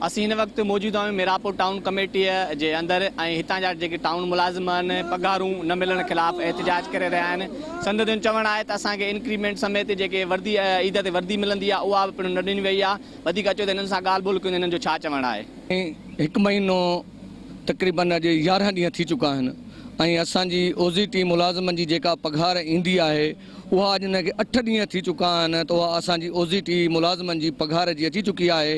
اسين هن وقت موجود آهيون ميراپور ٽائون ڪميٽيء جي اندر ۽ هتان جا جيڪي ٽائون ملازم آهن پگهارون نه ملڻ خلاف احتجاج ڪري رهيا آهن سندن چوڻ آهي ته اسان کي انڪريمينٽ سميت جيڪي وردي عيد تي وردي ملندي آهي اها به پڻ نه ڏني وئي آهي وڌيڪ اچو ته هنن سان ڳالهه ٻولهه ڪيون ته هنن جو ڇا چوڻ آهي. هڪ مهينو تقريبن اڄ 11 ڏينهن ٿي چڪا آهن ۽ اسان جي اوزي ٽي ملازمن جي جيڪا پگهار ايندي آهي اها اڄ ان کي اٺ ڏينهن ٿي چڪا آهن ته اها اسان جي اوزي ٽي ملازمن جي پگهار جي اچي چڪي آهي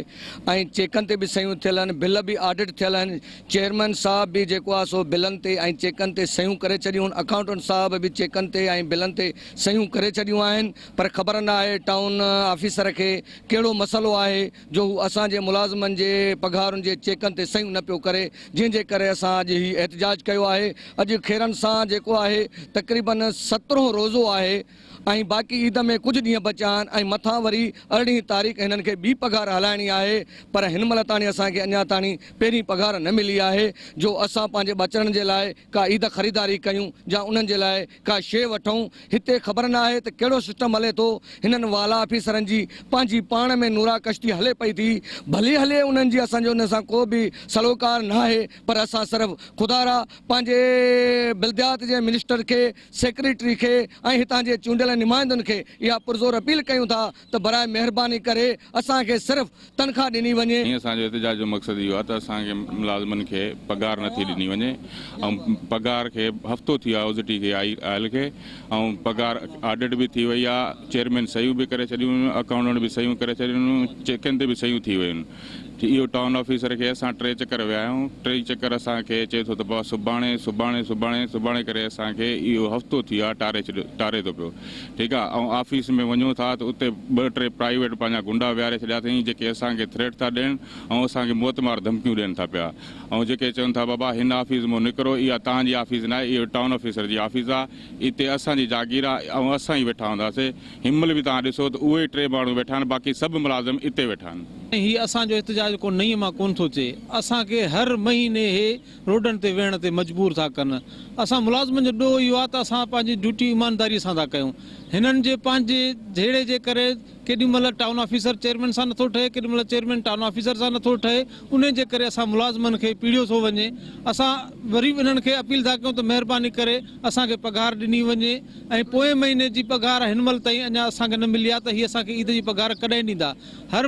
۽ چيڪن تي به صحيحون ٿيل آهن بل به آڊٽ ٿيل آهن چيئرمين صاحب به جيڪو آهي سو بلن تي ۽ چيڪن تي صحيحون ڪري ڇڏيون آهن اڪائونٽنٽ صاحب به چيڪن تي ۽ بلن تي صحيحون ڪري ڇڏيون آهن پر خبر نه آهي ٽائون آفيسر کي ڪهڙو مسئلو آهي جو هو اسان جي ملازمن جي پگهارن جي چيڪن تي صحيحون نه پيو ڪري جنهن جي ڪري اسان اڄ هي احتجاج ڪيو آهي اڄ خيرن سان جيڪو آهي تقريبن سترهون روزو آهي ۽ باقي عيد ۾ ڪجهه ڏينهن بچيا آهن ۽ مٿان وري ارڙهين تاريخ هنن کي ٻي پگهار هلائڻي آهي پر هن مهل تاڻي اسان کي اڃا تاڻي پهرين پگهار نه ملي آهي جو اسان پنهنجي ٻچڙن جي لاء ڪا عيد خريداري ڪيون جا انهن جي لاء ڪا شيء وٺون، هتي خبر نه آهي ته ڪهڙو سسٽم هلي ٿو، هنن والا آفيسرن جي پنهنجي پاڻ ۾ نورا ڪشتي هلي پئي ٿي، ڀلي هلي انهن جي اسان جو انهن سان ڪو به سلوڪار ناهي پر اسان صرف خدارا پنهنجي بلديات جي منسٽر کي، سيڪريٽري کي ۽ هتان جي چونڊيل نمائندن کي اها پرزور اپيل ڪيون ٿا ته براء مهرباني ڪري اسان کي صرف تنخواه ڏني وڃي. ۽ اسان جو احتجاج جو مقصد اهو آهي ته اسان کي ملازمن کي پگهار نه ٿي ڏني وڃي ۽ پگهار کي هفتو ٿي ويو آهي اوزٽي کي آئي آيل کي ۽ پگهار آڊٽ به ٿي وئي آهي چيئرمين صحيحون به ڪري ڇڏيون هيون اڪائونٽنٽ به صحيحون ڪري ڇڏيون هيون چيڪن تي به صحيحون ٿي ويون اهو ٽائون آفيسر کي اسان ٽي چڪر ويا آهيون ٽئي چڪر اسان کي چئي ٿو ته بابا سڀاڻي سڀاڻي سڀاڻي سڀاڻي ڪري اسان کي اهو هفتو ٿي ويو آهي ٽاري ڇڏيو ٽاري ٿو پيو ٺيڪ آ ۽ آفيس ۾ وڃون ٿا ته اتي ٻه ٽي پرائيويٽ پنهنجا گنڊا ويهاري ڇڏيا اٿئين جيڪي اسان کي ٿريٽ ٿا ڏين ۽ اسان کي موت مار ڌمڪيون ڏين ٿا پيا ۽ جيڪي چون ٿا بابا هن آفيس مون نڪرو اها توهان جي آفيس ناهي اهو ٽائون آفيسر جي آفيس آ اتي اسان جي جاگير آ ۽ اسان ئي ويٺا هونداسي هن مهل به توهان ڏسو ته اهي ئي ٽي ماڻهو ويٺا آهن باقي سڀ ملازم اتي ويٺا آهن. هي اسان جو احتجاج ڪو نئين مان ڪونه ٿو اچي اسان کي هر مهيني هي روڊن تي ويهڻ تي مجبور ٿا ڪن. اسان ملازمن جو ڏوهه اهو آهي ته اسان پنهنجي ڊيوٽي ايمانداري سان ٿا ڪيون. هنن جي پنهنجي جهيڙي جي ڪري ڪيڏي مهل ٽائون آفيسر چيئرمين سان نٿو ٺهي، ڪيڏي مهل چيئرمين ٽائون آفيسر سان نٿو ٺهي، انهي جي ڪري اسان ملازمن کي پيڙهيو ٿو وڃي. اسان وري به انهن کي اپيل ٿا ڪيون ته مهرباني ڪري اسان کي پگهار ڏني وڃي ۽ پوئين مهيني جي پگهار هن مهل تائين اڃا اسان کي نه ملي آهي ته هي اسان کي عيد جي پگهار ڪڏهن ڏيندا. هر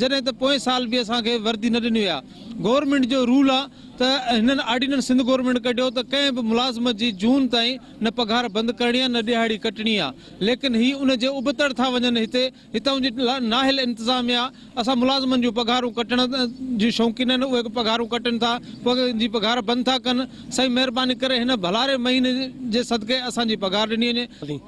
جڏهن ته پوئين سال به اسان کي وردي نه ڏني وئي آهي. گورنمينٽ جو رول آ ته هنن آرڊيننس سنڌ گورنمينٽ ڪڍيو ته ڪنهن به ملازم جي جون تائين نه پگهار بند ڪرڻي آ نه ڏهاڙي ڪٽڻي آ ليڪن هي ان جي ابتڙ ٿا وڃن هتي هتان جي نااهل انتظاميا اسان ملازمن جون پگهارون ڪٽڻ جون شوقين آهن اهي پگهارون ڪٽن ٿا پوء جي پگهار بند ٿا ڪن سائين مهرباني ڪري هن ڀلاري مهيني جي صدقي اسان جي پگهار ڏني وڃي.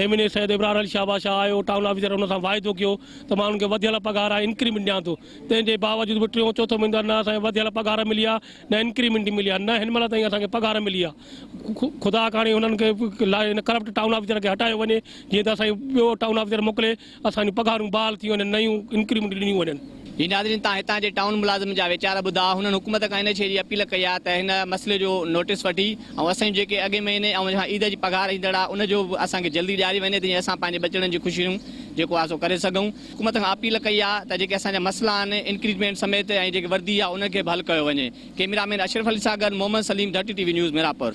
M N A Syed Ibrar Ali Shah Badshah آيو ٽائون آفيسر ان سان واعدو ڪيو ته مان انهن کي وڌيل پگهار ۽ انڪريمينٽ ڏيان ٿو تنهن جي باوجود به ٽيون چوٿون مهينو آهي نه اسان کي وڌيل پگهار ملي آهي نه انڪريمينٽ ملي آهي نه هن مهل تائين اسان کي پگهار ملي آهي خدا ڪاڻي هنن کي هن ڪرپٽ ٽائون آفيسر کي هٽايو وڃي جيئن ته اسان کي ٻيو ٽائون آفيسر موڪلي اسان جون پگهارون بحال ٿي وڃن نيون انڪريمينٽ ڏنيون وڃن. جي ناظرين تان هتان جي ٽائون ملازمن جا ويچار ٻڌا هنن حڪومت کان ان شيء جي اپيل ڪئي آهي ته هن مسئلي جو نوٽيس وٺي ۽ اسان جون جيڪي اڳئين مهيني ۽ جا عيد جي پگهار ايندڙ آهي ان جو به اسان کي جلدي ڏياري وڃي ته جيئن اسان پنهنجي ٻچڙن جون خوشيون جيڪو آهي سو ڪري سگهون. حڪومت کان اپيل ڪئي آهي ته جيڪي اسان جا مسئلا آهن انڪريمينٽ سميت ۽ جيڪي وردي آهي انهن کي به حل ڪيو وڃي. ڪئميرا مين اشرف علي سان گڏ Muhammad Saleem Dharti T V news Mirapur.